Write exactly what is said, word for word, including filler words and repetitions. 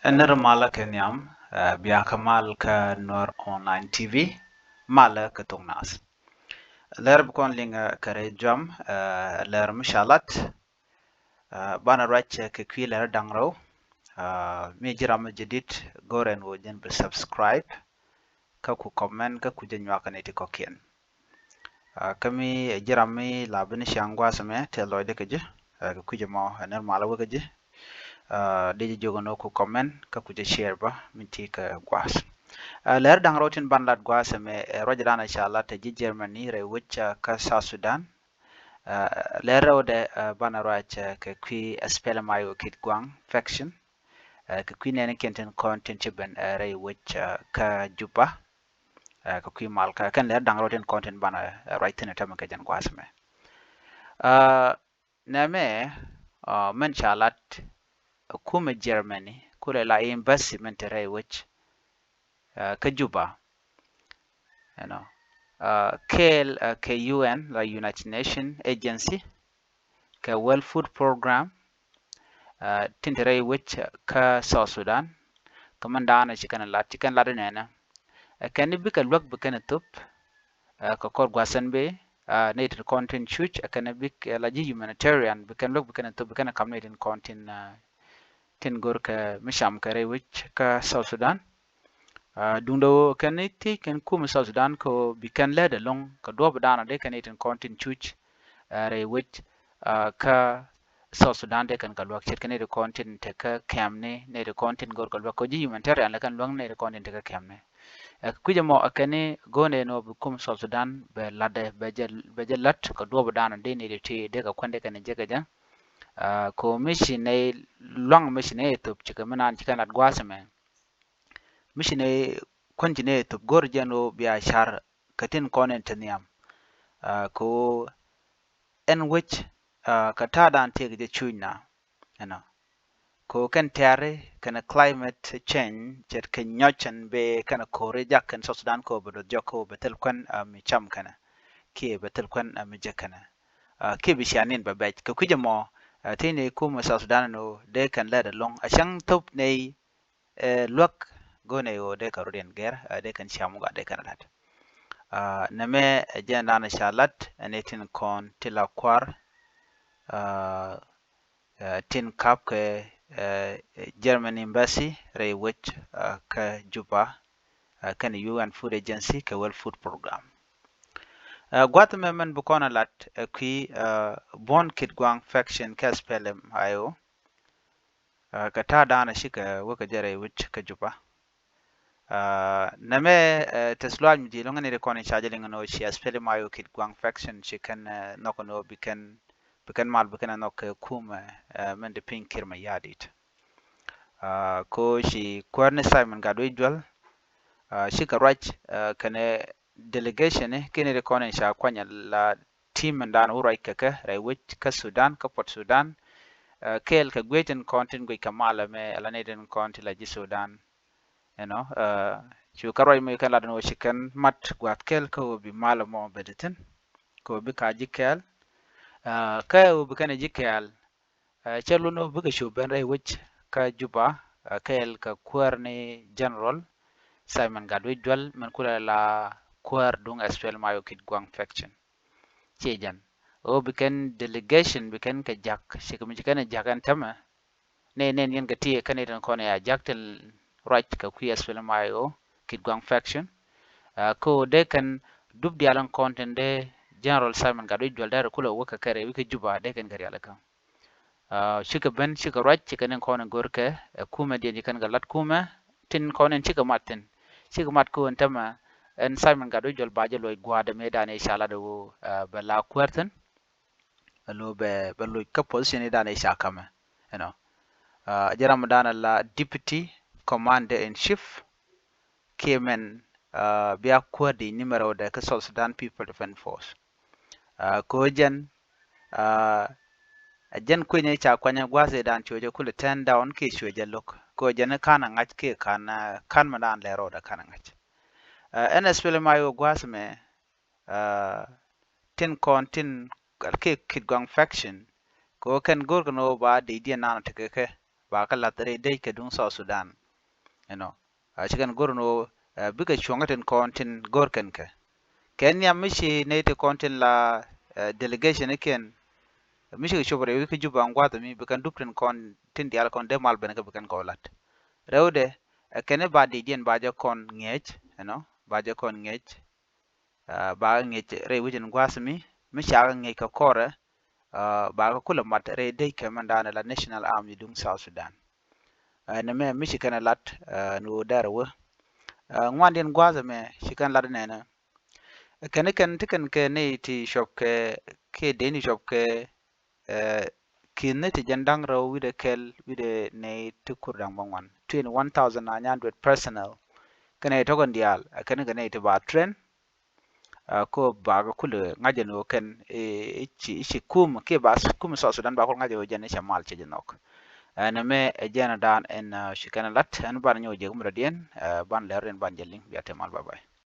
Ɛ nir malä kɛ nhiam, ɛ, bia kä mal kä Nuer Online T V, malä kɛ thok nath. Lɛr bi kɔn liŋ, ɛ, kɛ rɛy juam, ɛ, lɛr mi ca lat, ɛ, banɛ ruac kɛ kui̱ lɛr da̱ŋ rɛw, ɛ, mi ji̱ ram mi jadid go̱rɛ ɛn ɣöö jɛn bi subscribe, kä ku comment, kä ku jɛ nyuak kɛ ni ti kɔ̱kiɛn. Ɛ, kä mi, ɛ, ji̱ ram mi la bi ni ciaŋ gua̱a̱th ɛmɛ tëë lɔcdɛ kɛ ji̱, ɛ, kɛ kui̱c ɛmɔ, ɛ, nir malä wä kɛ ji̱, ɛ, dee ji̱ jiök ɛn ɣöö ku comment kä ku jɛ share bä mi ti kɛ gua̱a̱th. Ɛ, lɛr da̱ŋ rɛw tin ban lat gua̱a̱th ɛmɛ, ɛ, ruacdan ɛ ca lat ɛ ji̱ Germany rɛy wec, ɛ, kä South Sudan. Ɛ, lɛr rɛwdɛ, ɛ, banɛ ruac, ɛ, kɛ kui̱ S P L M I O Kitgwang faction. Ɛ, kɛ kui̱ nɛɛni kiɛn tin kɔn tin ci ben, ɛ, rɛy wec, ɛ, kä Juba. Ɛ, kɛ kui̱ mal kä kɛn lɛr da̱ŋ rɛw tin kɔn tin banɛ, ɛ, ruac thi̱n ɛ tämɛ kɛ jɛn gua̱a̱th ɛmɛ. Ɛ, nɛmɛ, ɛ, mɛn ca lat, ɛ, kumɛ Germany kulɛ la embassy mɛn te rɛy wec, ɛ, kä Juba. You know, ɛ, kɛɛl, ɛ, kɛ U N la United Nation Agency, kɛ World Food Program, ɛ, tin te rɛy wec, ɛ, kä South Sudan. Kä mɛn daanɔ ci kɛn lat, ci kɛn lat inɛnɛ. Ɛ kɛn ni bikɛ luäk bi kɛn thop, ɛ, kɛ kɔr gua̱thɛn bi, ɛ, nɛy tin kɔn tin cuc, ɛ kɛn bikɛ la ji̱ humanitarian, bi kɛn luäk bi kɛn thop, bi kɛn kam nɛy tin kɔn tin, ɛ, tin go̱r kɛ mi cam kɛ rɛy wec kä South Sudan. Ɛ, duundɛ ɣöö kɛn ni thiec kɛn kum South Sudan kɛ ɣöö bi kɛn lät ɛlɔ̱ŋ kɛ duɔ̱ɔ̱p danɔ dee kɛn nɛy tin kɔn tin cuc, ɛ, rɛy wec, ɛ, kä South Sudan dee kɛn kɛ luäk ce̱tkɛ nɛy ti kɔn tin tekä kɛmni, nɛy ti kɔn tin go̱r kɛ luäk kɛ ji̱ humanitarian lɛ kɛn luäk nɛy ti kɔn tin tekä kɛmni. Ɛ, kui̱c ɛmɔ ɛ kɛn ni go̱o̱nɛ ni ɣöö bi kum South Sudan bɛ latdɛ, bɛ jɛ, bɛ jɛ lät kɛ duɔ̱ɔ̱p danɔ dee nɛy ti ti dee kɛ kuɛn dee kɛn jek kɛ jɛ. Ɛ, kɛ ɣöö mi ci nɛy luaŋ mi ci nɛy thop cikɛ mi naan ci kɛn lat gua̱a̱th ɛmɛ. Mi ci nɛy kuän ci nɛy thop go̱r jɛn ɣöö bia car kɛ tin kɔn in te nhiam. Ɛ, kɛ ɣöö ɛn wec, ɛ, kɛ ta̱a̱dan tëëkɛ jɛ cuucna, you know. Kɛ ɣöö kɛn tɛ̈ri kɛnɛ climate change ce̱tkɛ nyɔc ɛn bɛ kɛnɛ ko̱ri jak kɛn South Sudan kɛ ɣöö bɛ duɔth jɔk kɛ ɣöö bɛ thil kuän, ɛ, mi cam kɛnɛ kiɛ bɛ thil kuän, ɛ, mi jek kɛnɛ. Ɛ, kiɛ bi cia nin bɛ bɛc kɛ kui̱c ɛmɔ, ɛ, thiecni kumɛ South Sudan ɛn ɣöö dee kɛn lät ɛlɔ̱ŋ a cäŋ thop nɛy, ɛ, luäk go̱o̱nɛ ɣöö dee kɛ rɔ̱diɛn gɛr, ɛ, dee kɛn ciam wä gat dee kɛn lat. Ɛ, nɛmɛ, ɛ, jɛn danɔ ca lat ɛn ɛ tin kɔn ti la kua̱r, ɛ, ɛ, tin kap kɛ, ɛ, German embassy rɛy wec, ɛ, kä Juba, ɛ, kɛn U N Food Agency kɛ World Food Program. Ɛ, gua̱th mɛ mɛn bi kɔn a lat ɛ kui̱, ɛ, Buɔ̱n Kitgwang faction kɛ S P L M I O. Ɛ, kɛ ta̱a̱ da̱a̱n a cikɛ wä kɛ jɛ rɛy wec kä Juba. Ɛ, nɛmɛ, ɛ, tɛth luaac mi ji̱ lo̱ŋ ni ri kɔn in ca jɛ liŋ ni ɣöö ci S P L M I O Kitgwang faction ci kɛn, ɛ, nhɔk ni ɣöö bi kɛn, bi kɛn mal bi kɛn ɛ nhɔk kɛ kumɛ, ɛ, mɛn di piny Kiir Mayardit. Ɛ, ko ci kuäär ni Simon Gatwec Dual, ɛ, cikɛ ruac, ɛ, kɛnɛ delegation ni kɛn ri kɔn in ca kuany a la team in dan wä ruac kɛ kɛ rɛy wec kä Sudan, kä Port Sudan. Ɛ, kɛɛl kɛ guiec tin kɔn tin guic kɛ mal ɛmɛ, ala ni tin kɔn tin la ji̱ Sudan. You know, ɛ, cu kɛ ruac mi kɛn lat ni wä ci kɛn mat gua̱th kɛɛl kä wä bi mal ɛmɔ bɛ di thin. Kɛ wä bi ka ji̱ kɛɛl. Ɛ, kä wä bi kɛn ji̱ kɛɛl. Ɛ, cɛ lun ɔ bikɛ cu ben rɛy wec kä Juba, ɛ, kɛɛl kɛ kuäär ni General Simon Gatwec Dual, mɛn kulɛ la kuäär duŋ S P L M I O Kitgwang faction. Ciɛ jɛn. Ɣöö bi kɛn delegation, bi kɛn kɛ jak, cikɛ mi ci kɛn jak ɛn tämɛ. Nɛ, nɛ, nɛn yɛn kɛ ti kɛn itin kɔn ya jak tin ruac kɛ kui̱ S P L M I O Kitgwang faction. Ɛ, ko dee kɛn dup diaal in kɔn tin dee General Simon Gatwec Dual dee rɛ kulɛ wä kɛ kɛrɛ wi̱i̱ kä Juba dee kɛn kɛ rialikä. Ɛ, cikɛ ben, cikɛ ruac, cikɛ ni kɔn in görkɛ, ɛ, kumɛ diɛn ci kɛn kɛ lat kumɛ, tin kɔn in cikɛ mat thin. Cikɛ mat kä ɣöö ɛn tämɛ, ɛn Simon Gatwec Dual ba jɛ luɔc gua̱a̱dɛ mëë dan i̱ ca lat ɛ ɣöö, ɛ, bɛ la kuäär thin. Ɛ, lo bɛ, bɛ loc kä position i̱ dan i̱ ca kamɛ, you know. Ɛ, jɛ ram dan ɛ la Deputy Commander in Chief, kiɛ mɛn, ɛ, bia kuäär di ni mɛ rɛwdɛ kä South Sudan People Defense Force. Ɛ, ko jɛn, ɛ, ɛ jɛn kui̱ni ca kuany ɛ gua̱a̱th i̱ dan cuɛ jɛ kulɛ turn down kiɛ cuɛ jɛ lo̱k. Ko jɛn i̱ ka̱n ɛ ŋa̱c kiɛ ka̱n, ɛ, ka̱n mɛ dan lɛ rɔɔdɛ ka̱n ɛ ŋa̱c. Ɛ, ɛn S P L M I O gua̱a̱th mɛ, ɛ, tin kɔn tin kiɛ Kitgwang faction. Ko kɛn go̱r kɛn ɣöö ba dee diɛn nanɔ tekɛ kɛ. ba kɛ lath rɛy dec kɛ duŋ South Sudan. Ɛnɔ, ci kɛn go̱r ni ɣöö bikɛ cuɔ̱ŋ tin kɔn tin go̱r kɛn kɛ. Kɛ nhiam mi ci nɛy ti kɔn tin la delegation ikiɛn mi ci kɛ cop rɛy wi̱i̱ kä Juba ɛn gua̱a̱th mi bi kɛn dup tin kɔn tin diaal kɔn dee mal ben kɛ bi kɛn kɛ wä la̱t. Rɛwdɛ, ɛ kɛn i̱ ba dicdiɛn ba jɛ kɔn ŋi̱eec, ɛnɔ, ba jɛ kɔn ŋi̱eec, ba kɛ ŋi̱eec rɛy wi̱c in gua̱a̱th mi, mi ca kɛ ŋi̱eec kɛ kɔrɛ, ba kɛ kulɛ mat rɛy dec kɛ mɛn da̱a̱n la National Army duŋ South Sudan. Nɛmɛ mi ci kɛn ɛ lat ni ɣöö dɛr ɛ wä. Ŋuandiɛn gua̱a̱th ɛmɛ ci kɛn lat nɛnɛ. Kɛn kɛn ti kɛn kɛ nɛy ti cuɔp kɛ kiɛ deni cuɔp kɛ ki̱n ni ti jɛn da̱ŋ rɛw wi̱dɛ kɛl wi̱dɛ nɛy ti kur da̱ŋ bä ŋuan. Twenty one thousand nine hundred personnel. Kɛn nɛy tɔkɛn diaal kɛn kɛ nɛy ti ba train. Ko ba kɛ kulɛ ŋa̱c ɛn ɣöö kɛn i̱ ci kum kiɛ ba kum South Sudan ba kul ŋa̱c ɛ ɣöö jɛn i̱ cɛ mal cɛ jɛ nhɔk. Ɛn ɛmɛ ɛ jɛn ɛ da̱a̱n ɛn ci kɛn ɛ lat ɛn ban nyɔk jek mi dɔ̱diɛn ban lɛr in ban jɛ liŋ bia te mal, bye bye.